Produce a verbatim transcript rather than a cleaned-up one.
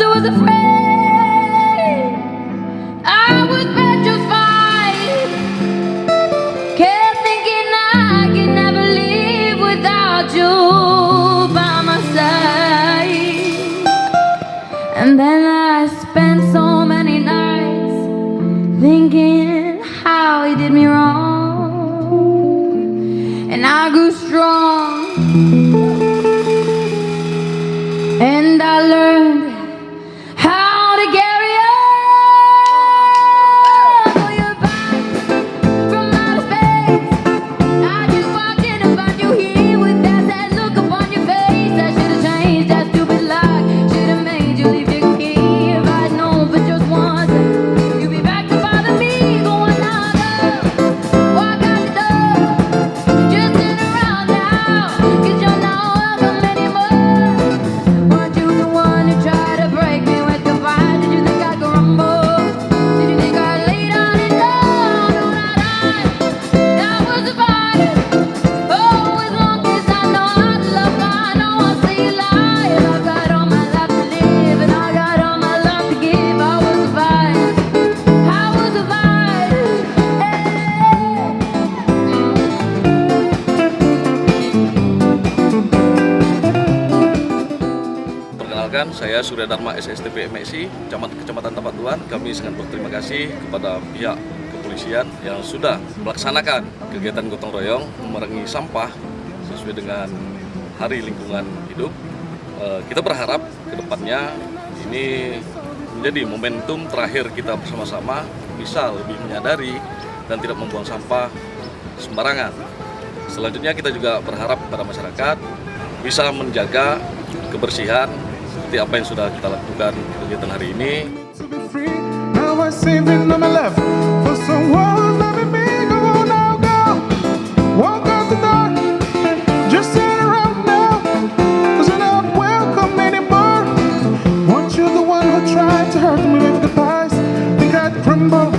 I was afraid. I was petrified. Kept thinking I could never live without you by my side. And then I spent so many nights thinking how he did me wrong. And I grew strong. And I learned how to carry on. Oh, you're back from outer space. I just walked in and found you here with that sad look upon your face. I should have changed that stupid lock. Should have made you leave your key. If I'd known for just once, you'd be back to bother me. Go on now, love. Walk out the door. Just turn around now, 'cause you're not welcome anymore. Weren't you the one who tried to break me with goodbye? Did you think I'd crumble? Did you think I'd lay down and die? No, not I. I was a fighter. Oh, as long as I know how to love, I know I'll stay alive. I've got all my life to live, and I got all my life to give. I was a fighter. I was a fighter. Hey. Perkenalkan, saya Surya Dharma, S S T P M S I, Camat-, Kecamatan Tapak Tuan. Kami sangat berterima kasih kepada pihak kepolisian yang sudah melaksanakan kegiatan gotong royong memerangi sampah sesuai dengan Hari Lingkungan Hidup. Eh, kita berharap ke depannya ini menjadi momentum terakhir kita bersama-sama bisa lebih menyadari dan tidak membuang sampah sembarangan. Selanjutnya, kita juga berharap kepada masyarakat bisa menjaga kebersihan seperti apa yang sudah kita lakukan kegiatan hari ini. To be free, now I'm saving all my love. For some words, let me go now, go. Walk out the door, just turn around now. 'Cause you're not welcome anymore. Weren't you the one who tried to hurt me with goodbyes? Think I'd crumble.